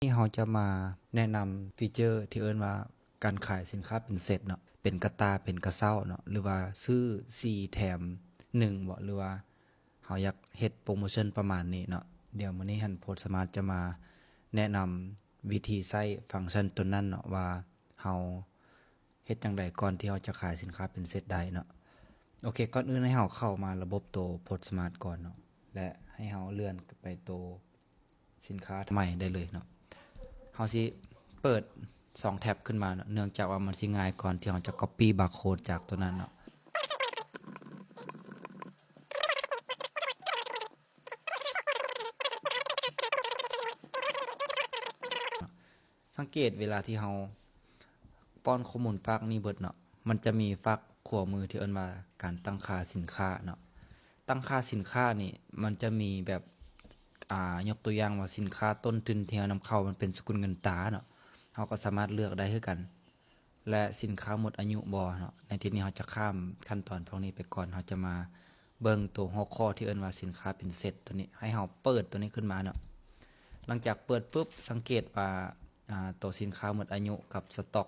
ນີ້ເຮົາຈະມາແນະນຳຟີເຈີທີ່ເອີ້ນວ່າການຂາຍສິນຄ້າເປັນເຊັດເນາະ, ເປັນກະຕ່າ ເປັນກະເຊົ້າເນາະ ຫຼືວ່າຊື້ສີ່ແຖມໜຶ່ງເບາະ ຫຼືວ່າເຮົາຢາກເຮັດໂປຣໂມຊັນປະມານນີ້ເນາະ. ດຽວມື້ນີ້ຫັ້ນ ໂພສມາດຈະມາແນະນຳວິທີໃຊ້ຟັງຊັນຕົວນັ້ນເນາະ ວ່າເຮົາເຮັດຈັ່ງໃດກ່ອນທີ່ເຮົາຈະຂາຍສິນຄ້າເປັນເຊັດໄດ້ເນາະ. ໂອເຄ ກ່ອນອື່ນໃຫ້ເຮົາເຂົ້າມາລະບົບໂຕໂພສມາດກ່ອນເນາະ ແລະ ໃຫ້ເຮົາເລື່ອນໄປໂຕ ສິນຄ້າໃໝ່ໄດ້ເລີຍເນາະ. ເຮົາຊິເປີດສອງແທັບຂຶ້ນມາເນາະ ເນື່ອງຈາກວ່າມັນຊິງ່າຍກ່ອນທີ່ເຮົາຈະກັອບປີ້ບາໂຄດຈາກຕົວນັ້ນເນາະ. ສັງເກດເວລາທີ່ເຮົາປ້ອນຂໍ້ມູນຟາກນີ້ເບິດເນາະ, ມັນຈະມີຟາກຂວາມືທີ່ເອີ້ນວ່າການຕັ້ງຄ່າສິນຄ້າເນາະ. ຕັ້ງຄ່າສິນຄ້ານີ້ມັນຈະມີແບບ ອ່າ ຍົກຕົວຢ່າງວ່າສິນຄ້າຕົ້ນທຶນທີ່ເຮົານຳເຂົ້າມັນເປັນສະກຸນເງິນຕາເນາະ, ເຮົາກໍສາມາດເລືອກໄດ້ຄືກັນ ແລະ ສິນຄ້າໝົດອາຍຸບໍ່ເນາະ. ໃນທີ່ນີ້ເຮົາຈະຂ້າມຂັ້ນຕອນພວກນີ້ໄປກ່ອນ, ເຮົາຈະມາເບິ່ງໂຕຫົວຂໍ້ທີ່ເອີ້ນວ່າສິນຄ້າເປັນເຊັດຕົວນີ້, ໃຫ້ເຮົາເປີດຕົວນີ້ຂຶ້ນມາເນາະ. ຫຼັງຈາກເປີດປຶບ ສັງເກດວ່າ ອ່າ ໂຕສິນຄ້າໝົດອາຍຸກັບສະຕັອກ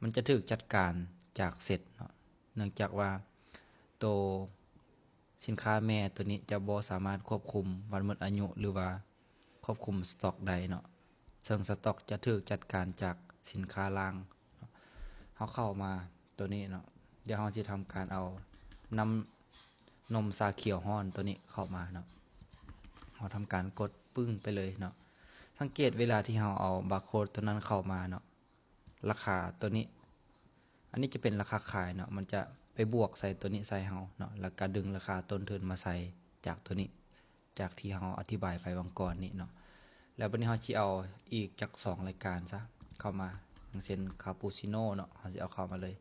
ມັນຈະຖືກຈັດການຈາກເຊັດເນາະ, ເນື່ອງຈາກວ່າໂຕສິນຄ້າແມ່ຕົວນີ້ຈະບໍ່ສາມາດຄວບຄຸມວັນໝົດອາຍຸ ຫຼືວ່າຄວບຄຸມສະຕັອກໄດ້ເນາະ, ເຊິ່ງສະຕັອກຈະຖືກຈັດການຈາກສິນຄ້າລ່າງເນາະ. ເຮົາເຂົ້າມາຕົວນີ້ເນາະ, ດຽວເຮົາຊິທຳການເອົານ້ຳນົມຊາຂຽວຮ້ອນຕົວນີ້ເຂົ້າມາເນາະ, ເຮົາທຳການກົດປຶ້ງໄປເລີຍເນາະ. ສັງເກດເວລາທີ່ເຮົາເອົາບາໂຄດຕົວນັ້ນເຂົ້າມາເນາະ, ລາຄາຕົວນີ້ ອັນນີ້ຈະເປັນລາຄາຂາຍເນາະ, ມັນຈະໄປບວກໃສ່ຕົວນີ້ໃສ່ເຮົາເນາະ, ແລ້ວກະດຶງລາຄາຕົ້ນທຶນມາໃສ່ຈາກຕົວນີ້ ຈາກທີ່ເຮົາອະທິບາຍໄປຫວ່າງກ່ອນນີ້ເນາະ. ແລ້ວບັດນີ້ເຮົາຊິເອົາອີກຈັກສອງລາຍການຊະເຂົ້າມາ, ຢ່າງເຊັ່ນ ຄາປູຊິໂນເນາະ, ເຮົາຊິເອົາເຂົ້າມາເລີຍ,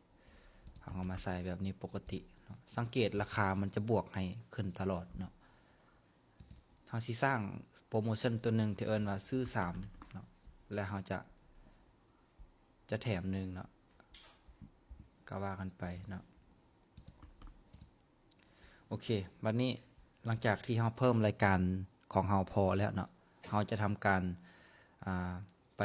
ເຮົາເອົາມາໃສ່ແບບນີ້ປົກກະຕິເນາະ. ສັງເກດລາຄາມັນຈະບວກໃຫ້ຂຶ້ນຕະຫຼອດເນາະ. ເຮົາຊິສ້າງໂປຣໂມຊັນຕົວໜຶ່ງທີ່ເອີ້ນວ່າຊື້ສາມເນາະ, ແລ້ວເຮົາຈະ ຈະແຖມໜຶ່ງເນາະ, ກໍວ່າກັນໄປເນາະ. ໂອເຄ ບັດນີ້ຫຼັງຈາກທີ່ເຮົາເພີ່ມລາຍການຂອງເຮົາພໍແລ້ວເນາະ, ເຮົາຈະທຳການ ອ່າ ໄປ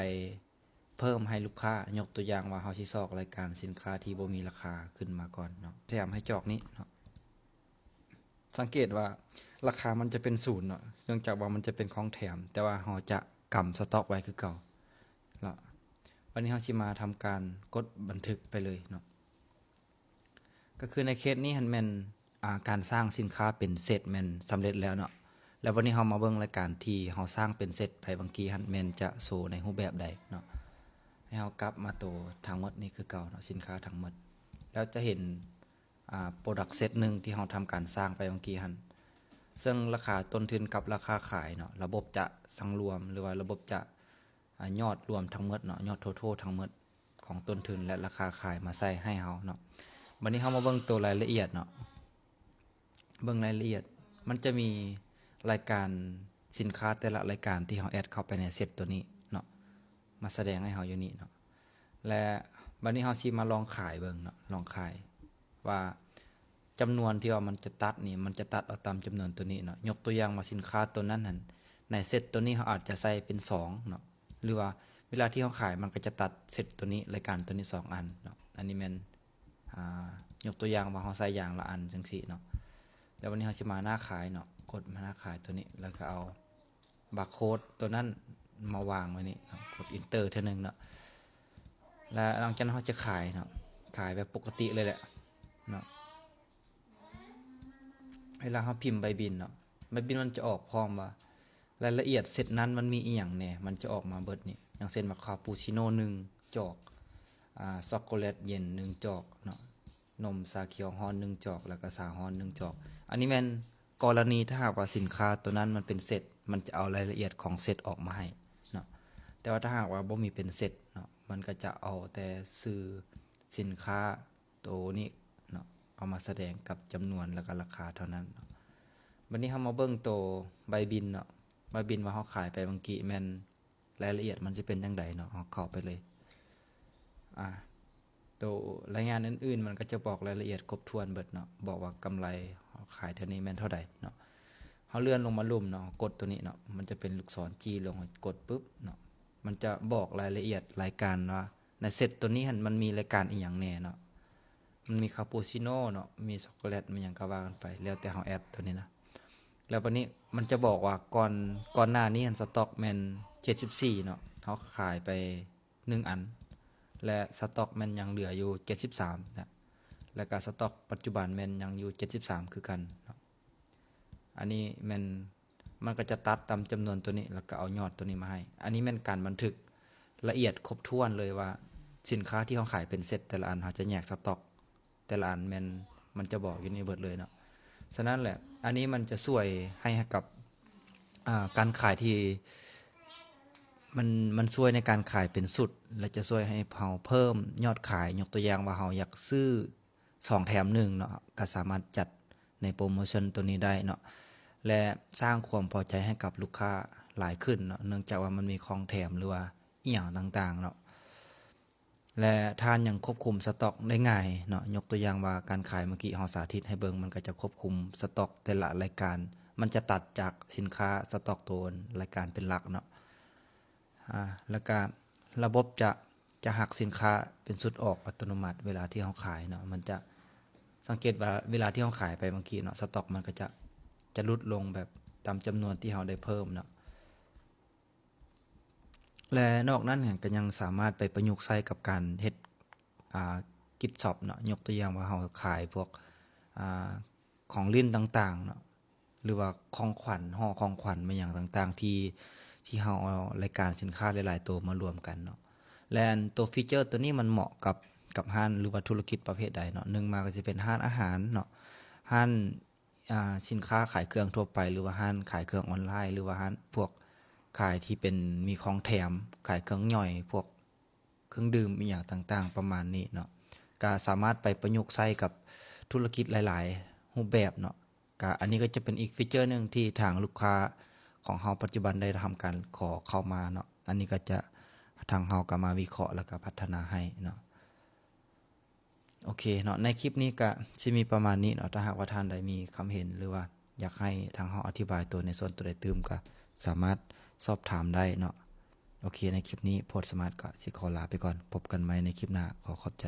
ເພີ່ມໃຫ້ລູກຄ້າ, ຍົກຕົວຢ່າງວ່າເຮົາຊິຊອກລາຍການສິນຄ້າທີ່ບໍ່ມີລາຄາຂຶ້ນມາກ່ອນເນາະ, ແຖມໃຫ້ຈອກນີ້ເນາະ. ສັງເກດວ່າລາຄາມັນຈະເປັນສູນເນາະ, ເນື່ອງຈາກວ່າມັນຈະເປັນຂອງແຖມ, ແຕ່ວ່າເຮົາຈະກຳສະຕັອກໄວ້ຄືເກົ່າເນາະ. ບັດນີ້ເຮົາຊິມາທຳການກົດບັນທຶກໄປເລີຍເນາະ. ກໍຄືໃນເຄສນີ້ຫັ້ນແມ່ນ ອ່າ ການສ້າງສິນຄ້າເປັນເຊັດແມ່ນສຳເລັດແລ້ວເນາະ. ແລ້ວບັດນີ້ເຮົາມາເບິ່ງລາຍການທີ່ເຮົາສ້າງເປັນເຊັດໄປຫວ່າງກີ້ຫັ້ນ ແມ່ນຈະໂຊໃນຮູບແບບໃດເນາະ. ໃຫ້ເຮົາກັບມາໂຕທັງໝົດນີ້ຄືເກົ່າເນາະ, ສິນຄ້າທັງໝົດ. ແລ້ວຈະເຫັນ ອ່າ ໂປຣດັກເຊັດໜຶ່ງທີ່ເຮົາທຳການສ້າງໄປຫວ່າງກີ້ຫັ້ນ, ເຊິ່ງລາຄາຕົ້ນທຶນກັບລາຄາຂາຍເນາະ, ລະບົບຈະສັງລວມ ຫຼືວ່າລະບົບຈະ ອາ ຍອດລວມທັງໝົດເນາະ, ຍອດໂທໂທທັງໝົດຂອງຕົ້ນທຶນ ແລະ ລາຄາຂາຍມາໃສ່ໃຫ້ເຮົາເນາະ. ບັດນີ້ເຮົາມາເບິ່ງໂຕລາຍລະອຽດເນາະ, ເບິ່ງລາຍລະອຽດ ມັນຈະມີລາຍການສິນຄ້າແຕ່ລະລາຍການທີ່ເຮົາແອັດເຂົ້າໄປໃນເຊັດຕົວນີ້ເນາະ, ມາສະແດງໃຫ້ເຮົາຢູ່ນີ້ເນາະ. ແລະ ບັດນີ້ເຮົາຊິມາລອງຂາຍເບິ່ງເນາະ, ລອງຂາຍ ວ່າຈຳນວນທີ່ວ່າມັນຈະຕັດນີ້ ມັນຈະຕັດເອົາຕາມຈຳນວນຕົວນີ້ເນາະ. ຍົກຕົວຢ່າງວ່າສິນຄ້າຕົວນັ້ນຫັ້ນ ໃນເຊັດຕົວນີ້ເຮົາອາດຈະໃສ່ເປັນສອງເນາະ, ຫຼືວ່າເວລາທີ່ເຮົາຂາຍມັນກໍຈະຕັດເຊັດຕົວນີ້ ລາຍການຕົວນີ້ສອງອັນເນາະ. ອັນນີ້ແມ່ນ ອ່າ ຍົກຕົວຢ່າງວ່າເຮົາໃສ່ຢ່າງລະອັນຈັ່ງຊີ້ເນາະ. ແລ້ວວັນນີ້ເຮົາຊິມາໜ້າຂາຍເນາະ, ກົດມາໜ້າຂາຍຕົວນີ້ ແລ້ວກໍເອົາ ບາໂຄດຕົວນັ້ນມາວາງໄວ້ນີ້ເນາະ, ກົດ Enter ເທື່ອໜຶ່ງເນາະ. ແລ້ວຫຼັງຈາກນັ້ນເຮົາຈະຂາຍເນາະ, ຂາຍແບບປົກກະຕິເລີຍແຫຼະເນາະ. ເວລາເຮົາພິມໃບບິນເນາະ, ໃບບິນມັນຈະອອກພ້ອມວ່າລາຍລະອຽດເຊັດນັ້ນມັນມີອີ່ຫຍັງແດ່, ມັນຈະອອກມາເບິດນີ້. ຢ່າງເຊັ່ນວ່າ ຄາປູຊິໂນໜຶ່ງຈອກ, ອ່າ ຊັອກໂກແລັດເຢັນໜຶ່ງຈອກເນາະ, ນົມຊາຂຽວຮ້ອນໜຶ່ງຈອກ ແລ້ວກໍຊາຮ້ອນໜຶ່ງຈອກ. ອັນນີ້ແມ່ນກໍລະນີຖ້າຫາກວ່າສິນຄ້າຕົວນັ້ນມັນເປັນເຊັດ, ມັນຈະເອົາລາຍລະອຽດຂອງເຊັດອອກມາໃຫ້ເນາະ. ແຕ່ວ່າຖ້າຫາກວ່າບໍ່ມີເປັນເຊັດເນາະ, ມັນກໍຈະເອົາແຕ່ຊື່ສິນຄ້າໂຕນີ້ເນາະ, ເອົາມາສະແດງກັບຈຳນວນ ແລ້ວກໍລາຄາເທົ່ານັ້ນເນາະ. ບັດນີ້ເຮົາມາເບິ່ງໂຕໃບບິນເນາະ, ໃບບິນວ່າເຮົາຂາຍໄປຫວ່າງກີ້ແມ່ນ ລາຍລະອຽດມັນຈະເປັນຈັ່ງໃດເນາະ, ເຮົາເຂົ້າໄປເລີຍ. ອ່າ ໂຕລາຍງານອື່ນໆ ມັນກໍຈະບອກລາຍລະອຽດຄົບຖ້ວນເບິດເນາະ, ບອກວ່າກຳໄລເຮົາຂາຍເທື່ອນີ້ແມ່ນເທົ່າໃດເນາະ. เฮาเลื่อนลงมาลุ่มเนาะ กดตัวนี้เนาะ มันจะเป็นลูกศรจี้ลง กดปึ๊บเนาะ มันจะบอกรายละเอียดรายการว่าในเซตตัวนี้หั่นมันมีรายการอีหยังแหน่เนาะ มันมีคาปูชิโน่เนาะ มีช็อกโกแลต มีหยังก็ว่ากันไป แล้วแต่เฮาแอดตัวนี้นะ แล้วบัดนี้มันจะบอกว่าก่อน ก่อนหน้านี้หั่นสต็อกแม่นเจ็ดสิบสี่เนาะ เฮาขายไปหนึ่งอัน และสต็อกแม่นยังเหลืออยู่เจ็ดสิบสามนะ แล้วก็สต็อกปัจจุบันแม่นยังอยู่เจ็ดสิบสามคือกันเนาะ อันนี้แม่น มันก็จะตัดตามจำนวนตัวนี้ แล้วก็เอายอดตัวนี้มาให้ อันนี้แม่นการบันทึกละเอียดครบถ้วนเลยว่าสินค้าที่เฮาขายเป็นเซตแต่ละอัน เฮาจะแยกสต็อกแต่ละอันแม่น มันจะบอกอยู่นี่เบิดเลยเนาะ ฉะนั้นแหละ อันนี้มันจะช่วยให้ ให้กับ อ่า การขายที่ มัน มันช่วยในการขายเป็นชุด และจะช่วยให้เฮาเพิ่มยอดขาย ยกตัวอย่างว่าเฮาอยากซื้อสองแถมหนึ่งเนาะ ก็สามารถจัดในโปรโมชันตัวนี้ได้เนาะ และสร้างความพอใจให้กับลูกค้าหลายขึ้นเนาะ เนื่องจากว่ามันมีของแถมหรือว่าอีหยังต่างๆเนาะ และท่านยังควบคุมสต็อกได้ง่ายเนาะ ยกตัวอย่างว่าการขายเมื่อกี้เฮาสาธิตให้เบิ่ง มันก็จะควบคุมสต็อกแต่ละรายการ มันจะตัดจากสินค้าสต็อกตัวรายการเป็นหลักเนาะ อ่า แล้วก็ระบบจะ จะหักสินค้าเป็นชุดออกอัตโนมัติเวลาที่เฮาขายเนาะ มันจะสังเกตว่าเวลาที่เฮาขายไปเมื่อกี้เนาะ สต็อกมันก็จะ จะลดลงแบบตามจำนวนที่เฮาได้เพิ่มเนาะ และนอกนั้นก็ยังสามารถไปประยุกต์ใช้กับการเฮ็ด อ่า กิฟต์ช็อปเนาะ ยกตัวอย่างว่าเฮาขายพวก อ่า ของเล่นต่างๆเนาะ หรือว่าของขวัญ ห่อของขวัญมาหยังต่างๆ ที่ ที่เฮาเอารายการสินค้าหลายๆ ตัวมารวมกันเนาะ และอันตัวฟีเจอร์ตัวนี้มันเหมาะกับ กับร้านหรือว่าธุรกิจประเภทใดเนาะ หนึ่งมาก็สิเป็นร้านอาหารเนาะ ร้าน อ่า สินค้าขายเครื่องทั่วไป หรือว่าร้านขายเครื่องออนไลน์ หรือว่าร้านพวกขายที่เป็นมีของแถม ขายเครื่องย่อย พวกเครื่องดื่มอีหยังต่างๆ ประมาณนี้เนาะ ก็สามารถไปประยุกต์ใช้กับธุรกิจหลายๆ รูปแบบเนาะ ก็อันนี้ก็จะเป็นอีกฟีเจอร์หนึ่งที่ทางลูกค้าของเฮาปัจจุบันได้ทำการขอเข้ามาเนาะ อันนี้ก็จะ ทางเฮาก็มาวิเคราะห์แล้วก็พัฒนาให้เนาะ โอเคเนาะ ในคลิปนี้ก็สิมีประมาณนี้เนาะ ถ้าหากว่าท่านใดมีความเห็น หรือว่าอยากให้ทางเฮาอธิบายตัวในส่วนตัวใดตื่ม ก็สามารถสอบถามได้เนาะ โอเค ในคลิปนี้โพสต์สมาร์ทก็สิขอลาไปก่อน พบกันใหม่ในคลิปหน้า ขอขอบใจ